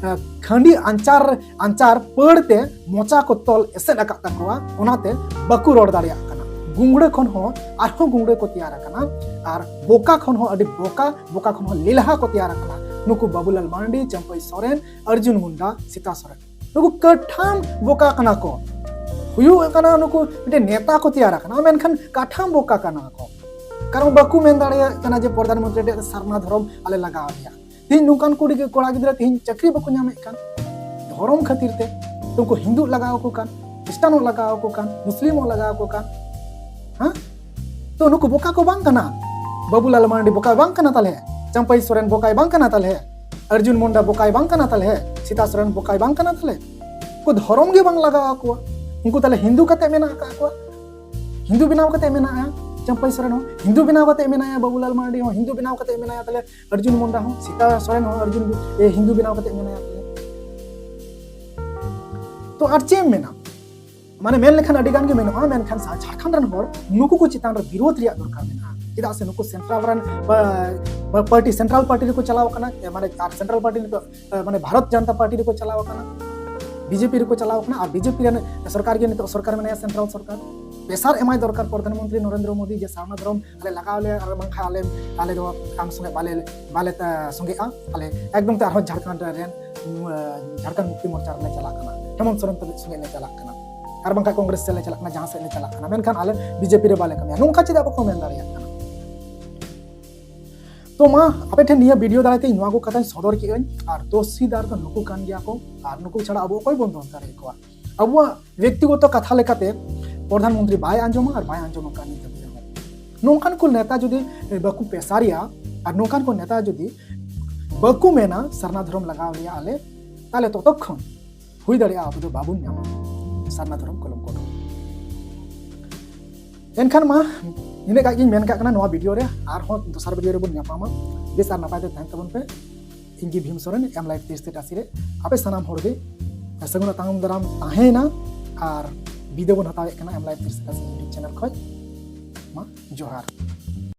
ᱮ, ᱠᱷᱟᱹᱱᱰᱤ ᱟᱧᱪᱟᱨ, ᱟᱧᱪᱟᱨ ᱯᱟᱹᱲ ᱛᱮ ᱢᱚᱪᱟ ᱠᱚ ᱛᱚᱞ ᱮᱥᱮᱫ ᱟᱠᱟᱫ ᱛᱟᱠᱚᱣᱟ, ᱚᱱᱟᱛᱮ ᱵᱟᱠᱚ ᱨᱚᱲ ᱫᱟᱲᱮᱭᱟᱜ ᱠᱟᱱᱟ᱾ ᱜᱩᱝᱜᱲᱟᱹ ᱠᱷᱚᱱ ᱦᱚᱸ ᱟᱨᱦᱚᱸ ᱜᱩᱝᱜᱲᱟᱹ ᱠᱚ ᱛᱮᱭᱟᱨ ᱟᱠᱟᱱᱟ ᱟᱨ ᱵᱚᱠᱟ ᱠᱷᱚᱱ ᱦᱚᱸ ᱟᱹᱰᱤ ᱵᱚᱠᱟ, ᱵᱚᱠᱟ ᱠᱷᱚᱱ ᱦᱚᱸ ᱞᱮᱞᱦᱟ ᱠᱚ ᱛᱮᱭᱟᱨ ᱟᱠᱟᱱᱟ ᱱᱩᱠᱩ ᱵᱟᱵᱩᱞᱟᱞ ᱢᱟᱨᱟᱱᱰᱤ, ᱪᱟᱹᱢᱯᱟᱹᱭ ᱥᱚᱨᱮᱱ, ᱚᱨᱡᱩᱱ ᱢᱩᱱᱰᱟ, ᱥᱤᱛᱟ ᱥᱚᱨᱮᱱ᱾ ᱱᱩᱠᱩ ᱠᱟᱴᱷᱟᱢ ᱵᱚᱠᱟ ᱠᱟᱱᱟ ᱠᱚ, ᱦᱩᱭᱩᱜ ᱠᱟᱱᱟ ᱱᱩᱠᱩ ᱢᱤᱫᱴᱮᱱ ᱱᱮᱛᱟ ᱠᱚ ᱛᱮᱭᱟᱨ ᱟᱠᱟᱱᱟ, ᱢᱮᱱᱠᱷᱟᱱ ᱠᱟᱴᱷᱟᱢ ᱵᱚᱠᱟ ᱠᱟᱱᱟ ᱠᱚ᱾ ᱠᱟᱨᱚᱱ ᱵᱟᱠᱚ ᱢᱮᱱ ᱫᱟᱲᱮᱭᱟᱜ ᱠᱟᱱᱟ ᱡᱮ ᱯᱨᱚᱫᱷᱟᱱ ᱢᱚᱱᱛᱨᱤ ᱴᱷᱮᱱ ᱥᱟᱨᱱᱟ ᱫᱷᱚᱨᱚᱢ ᱟᱞᱮ ᱞᱟᱜᱟᱣ ᱟᱞᱮᱭᱟ᱾ ᱛᱮᱦᱮᱧ ᱱᱚᱝᱠᱟᱱ ᱠᱩᱲᱤ ᱜᱤ-, ᱠᱚᱲᱟ ᱜᱤᱫᱽᱨᱟᱹ ᱛᱮᱦᱮᱧ ᱪᱟᱹᱠᱨᱤ ᱵᱟᱠᱚ ᱧᱟᱢᱮᱫ ᱠᱟᱱ ᱫᱷᱚᱨᱚᱢ ᱠᱷᱟᱹᱛᱤᱨ ᱛᱮ᱾ ᱩᱱᱠᱩ ᱦᱤᱱᱫᱩ ᱞᱟᱜᱟᱣ ᱟᱠᱚ ᱠᱟᱱ, ᱠᱷᱨᱤᱥᱴᱟᱱ ᱦᱚᱸ ᱞᱟᱜᱟᱣ ᱟᱠᱚ ᱠᱟᱱ, ᱢᱩᱥᱞᱤᱢ ᱦᱚᱸ ᱞᱟᱜᱟᱣ ᱟᱠᱚ ᱠᱟᱱ᱾ ᱦᱮᱸ? ᱛᱚ ᱱᱩᱠᱩ ᱵᱚᱠᱟ ᱠᱚ ᱵᱟᱝ ᱠᱟᱱᱟ? ᱵᱟᱵᱩᱞᱟᱞ ᱢᱟᱨᱟᱱᱰᱤ ᱵᱚᱠᱟᱭ ᱵᱟᱝ ᱠᱟᱱᱟ ᱛᱟᱞᱦᱮ? ᱪᱟᱢᱯᱟᱭ ᱥᱚᱨᱮᱱ ᱵᱚᱠᱟᱭ ᱵᱟᱝ ᱠᱟᱱᱟ ᱛᱟᱞᱦᱮ? ᱚᱨᱡᱩᱱ ᱢᱩᱱᱰᱟ ᱵᱚᱠᱟᱭ ᱵᱟᱝ ᱠᱟᱱᱟ ᱛᱟᱞᱦᱮ? ᱥᱤᱛᱟ ᱥᱚᱨᱮᱱ ᱵᱚᱠᱟᱭ ᱵᱟᱝ ᱠᱟᱱᱟ ᱛᱟᱞᱦᱮ? ᱩᱱᱠᱩ ᱫᱷᱚᱨᱚᱢ ᱜᱮ ᱵᱟᱝ ᱞᱟᱜᱟᱣ ᱟᱠᱚᱣᱟ᱾ ᱩᱱᱠᱩ ᱛᱟᱞᱦᱮ ᱦᱤᱱᱫᱩ ᱠᱟᱛᱮ ᱢᱮᱱᱟᱜ ᱟᱠᱟᱫ ᱠᱚᱣᱟ? ᱦᱤᱱᱫᱩ ᱵᱮᱱᱟᱣ ᱠᱟᱛᱮ ᱢᱮᱱᱟᱜᱼᱟ ᱪᱟᱢᱯᱟᱭ ᱥᱚᱨᱮᱱ ᱦᱚᱸ, ᱦᱤᱱᱫᱩ ᱵᱮᱱᱟᱣ ᱠᱟᱛᱮ ᱢᱮᱱᱟᱭᱟ ᱵᱟᱵᱩᱞᱟᱞ ᱢᱟᱨᱟᱱᱰᱤ ᱦᱚᱸ, ᱦᱤᱱᱫᱩ ᱵᱮᱱᱟᱣ ᱠᱟᱛᱮ ᱢᱮᱱᱟᱭᱟ ᱛᱟᱞᱦᱮ ᱚᱨᱡᱩᱱ ᱢᱩᱱᱰᱟ ᱦᱚᱸ, ᱥᱤᱛᱟ ᱥᱚᱨᱮᱱ ᱦᱚᱸ ᱚᱨᱡᱩᱱ, ᱮ, ᱦᱤᱱᱫᱩ ᱵᱮᱱᱟᱣ ᱠᱟᱛᱮ ᱢᱮᱱᱟᱭᱟ ᱛᱟᱞᱦᱮ᱾ ᱛᱚ ᱟᱨ ᱪᱮᱫ ᱮᱢ ᱢᱮᱱᱟ? ᱢᱟᱱᱮ ᱢᱮᱱ ᱞᱮᱠᱷᱟᱱ ᱟᱹᱰᱤ ᱜᱟᱱ ᱜᱮ ᱢᱮᱱᱟᱜᱼᱟ, ᱢᱮᱱᱠᱷᱟᱱ ᱥᱟ-, ᱡᱷᱟᱲᱠᱷᱚᱸᱰ ᱨᱮᱱ ᱦᱚᱲ ᱱᱩᱠᱩ ᱠᱚ ᱪᱮᱛᱟᱱ ᱨᱮ ᱵᱤᱨᱳᱫᱷ ᱨᱮᱭᱟᱜ ᱫᱚᱨᱠᱟᱨ ᱢᱮᱱᱟᱜᱼᱟ᱾ ᱪᱮᱫᱟᱜ ᱥᱮ ᱱᱩᱠᱩ ᱥᱮᱱᱴᱨᱟᱞ ᱨᱮᱱ ᱯᱟ-, ᱯᱟ-, ᱯᱟᱨᱴᱤ, ᱥᱮᱱᱴᱨᱟᱞ ᱯᱟᱨᱴᱤ ᱨᱮᱠᱚ ᱪᱟᱞᱟᱣ ᱠᱟᱱᱟ, ᱮ, ᱢᱟᱱᱮ ᱟᱨ ᱥᱮᱱᱴᱨᱟᱞ ᱯᱟᱨᱴᱤ ᱱᱤᱛᱚᱜ, ᱮ, ᱢᱟᱱᱮ ᱵᱷᱟᱨᱚᱛ ᱡᱟᱱᱛᱟ ᱯᱟᱨᱴᱤ ᱨᱮᱠᱚ ᱪᱟᱞᱟᱣ ᱠᱟᱱᱟ, ᱵᱤᱡᱮᱯᱤ ᱨᱮᱠᱚ ᱪᱟᱞᱟᱣ ᱠᱟᱱᱟ, ᱟᱨ ᱵᱤᱡᱮᱯᱤ ᱨᱮᱱ ᱥᱚᱨᱠᱟᱨ ᱜᱮ ᱱᱤᱛᱚᱜ ᱥᱚᱨᱠᱟᱨ ᱢᱮᱱᱟᱭᱟ, ᱥᱮᱱᱴᱨᱟᱞ ᱥᱚᱨᱠᱟᱨ᱾ ᱯᱮᱥᱟᱨ ᱮᱢᱟᱭ ᱫᱚᱨᱠᱟᱨ ᱯᱨᱚᱫᱷᱟᱱ ᱢᱚᱱᱛᱨᱤ ᱱᱚᱨᱮᱱᱫᱨᱚ ᱢᱳᱫᱤ ᱡᱮ ᱥᱟᱨᱱᱟ ᱫᱷᱚᱨᱚᱢ ᱟᱞᱮ ᱞᱟᱜᱟᱣ ᱞᱮᱭᱟ, ᱟᱨ ᱵᱟᱝᱠᱷᱟᱱ ᱟᱞᱮ, ᱟᱞᱮ ᱫᱚ ᱟᱢ ᱥᱚᱸᱜᱮ ᱵᱟᱞᱮ, ᱵᱟᱞᱮ, ᱮ, ᱥᱚᱸᱜᱮᱜᱼᱟ᱾ ᱟᱞᱮ ᱮᱠᱫᱚᱢ ᱛᱮ ᱟᱨᱦᱚᱸ ᱡᱷᱟᱲᱠᱷᱚᱸᱰ ᱨᱮᱱ, ᱩᱸ, ᱮ, ᱡᱷᱟᱲᱠᱷᱚᱸᱰ ᱢᱩᱠᱛᱤ ᱢᱳᱨᱪᱟ ᱨᱮᱞᱮ ᱪᱟᱞᱟᱜ ᱠᱟᱱᱟ, ᱦᱮᱢᱚᱱᱛ ᱥᱚᱨᱮᱱ ᱛᱟᱹᱱᱤᱡ ᱥᱚᱸᱜᱮ ᱞᱮ ᱪᱟᱞᱟᱜ ᱠᱟᱱᱟ, ᱟᱨ ᱵᱟᱝᱠᱷᱟᱱ ᱠᱚᱝᱜᱨᱮᱥ ᱥᱮᱫ ᱞᱮ ᱪᱟᱞᱟᱜ ᱠᱟᱱᱟ, ᱡᱟᱦᱟᱸ ᱥᱮᱫ ᱞᱮ ᱪᱟᱞᱟᱜ ᱠᱟᱱᱟ, ᱢᱮᱱᱠᱷᱟᱱ ᱟᱞᱮ ᱵᱤᱡᱮᱯᱤ ᱨᱮ ᱵᱟᱞᱮ ᱠᱟᱹᱢᱤᱭᱟ᱾ ᱱᱚᱝᱠᱟ ᱪᱮᱫᱟᱜ ᱵᱟᱠᱚ ᱢᱮᱱ ᱫᱟᱲᱮᱭᱟᱜ ᱠᱟᱱᱟ? ᱛᱚ ᱢᱟ, ᱟᱯᱮ ᱴᱷᱮᱱ ᱱᱤᱭᱟᱹ ᱵᱷᱤᱰᱤᱭᱳ ᱫᱟᱨᱟᱭ ᱛᱮ ᱤᱧ ᱱᱚᱣᱟ ᱠᱚ ᱠᱟᱛᱷᱟᱧ ᱥᱚᱫᱚᱨ ᱠᱮᱫᱟᱹᱧ, ᱟᱨ ᱫᱳᱥᱤᱫᱟᱨ ᱫᱚ ᱱᱩᱠᱩ ᱠᱟᱱ ᱜᱮᱭᱟ ᱠᱚ, ᱟᱨ ᱱᱩᱠᱩ ᱪᱷᱟᱲᱟ ᱟᱵᱚ ᱚᱠᱚᱭ ᱵᱚᱱ ᱫᱳᱥ ᱫᱟᱲᱮᱭᱟᱠᱚᱣᱟ? ᱟᱵᱚᱣᱟᱜ ᱵᱮᱠᱛᱤᱜᱚᱛᱚ ᱠᱟᱛᱷᱟ ᱞᱮᱠᱟᱛᱮ ᱯᱨᱚᱫᱷᱟᱱ ᱢᱚᱱᱛᱨᱤ ᱵᱟᱭ ᱟᱸᱡᱚᱢᱟ ᱟᱨ ᱵᱟᱭ ᱟᱸᱡᱚᱢ ᱟᱠᱟᱫ ᱱᱤᱛ ᱫᱷᱟᱹᱵᱤᱡ ᱨᱮᱦᱚᱸ᱾ ᱱᱚᱝᱠᱟᱱ ᱠᱚ ᱱᱮᱛᱟ ᱡᱩᱫᱤ ᱵᱟᱠᱚ ᱯᱮᱥᱟᱨᱤᱭᱟ ᱟᱨ ᱱᱚᱝᱠᱟᱱ ᱠᱚ ᱱᱮᱛᱟ ᱡᱩᱫᱤ ᱵᱟᱠᱚ ᱢᱮᱱᱟ ᱥᱟᱨᱱᱟ ᱫᱷᱚᱨᱚᱢ ᱞᱟᱜᱟᱣ ᱞᱮᱭᱟ ᱟᱞᱮ, ᱛᱟᱦᱞᱮ ᱛᱚᱛᱚᱠᱷᱚᱱ ᱦᱩᱭ ᱫᱟᱲᱮᱭᱟᱜᱼᱟ ᱟᱵᱚ ᱫᱚ ᱵᱟᱵᱚᱱ ᱧᱟᱢᱟ ᱥᱟᱨᱱᱟ ᱫᱷᱚᱨᱚᱢ ᱠᱚᱞᱚᱢ ᱠᱚᱫᱚ᱾ ᱮᱱᱠᱷᱟᱱ ᱢᱟ, ᱱᱤᱱᱟᱹᱜ ᱜᱟᱱ ᱜᱤᱧ ᱢᱮᱱ ᱠᱟᱜ ᱠᱟᱱᱟ᱾ ᱱᱚᱣᱟ ᱵᱷᱤᱰᱤᱭᱳ ᱨᱮ ᱟᱨᱦᱚᱸ ᱫᱚᱥᱟᱨ ᱵᱷᱤᱰᱤᱭᱳ ᱨᱮᱵᱚᱱ ᱧᱟᱯᱟᱢᱟ᱾ ᱵᱮᱥ ᱟᱨ ᱱᱟᱯᱟᱭ ᱛᱮ ᱛᱟᱦᱮᱱ ᱛᱟᱵᱚᱱ ᱯᱮ᱾ ᱤᱧ ᱜᱮ ᱵᱷᱤᱢ ᱥᱚᱨᱮᱱ, ᱮᱢ ᱞᱟᱭᱤᱵᱷ ᱛᱤᱨᱤᱥ ᱛᱤᱨᱤᱥ ᱨᱮ ᱟᱯᱮ ᱥᱟᱱᱟᱢ ᱦᱚᱲ ᱜᱮ ᱥᱟᱹᱜᱩᱱ ᱟᱛᱟᱝ ᱫᱟᱨᱟᱢ ᱛᱟᱦᱮᱸᱭᱮᱱᱟ᱾ ᱟᱨ ᱵᱤᱫᱟᱹᱭ ᱵᱚᱱ ᱦᱟᱛᱟᱣᱮᱫ ᱠᱟᱱᱟ ᱮᱢ ᱞᱟᱭᱤᱵᱷ ᱛᱤᱨᱤᱥ ᱛᱤᱨᱤᱥ YouTube ᱪᱮᱱᱮᱞ ᱠᱷᱚᱡ᱾ ᱢᱟ ᱡᱚᱦᱟᱨ᱾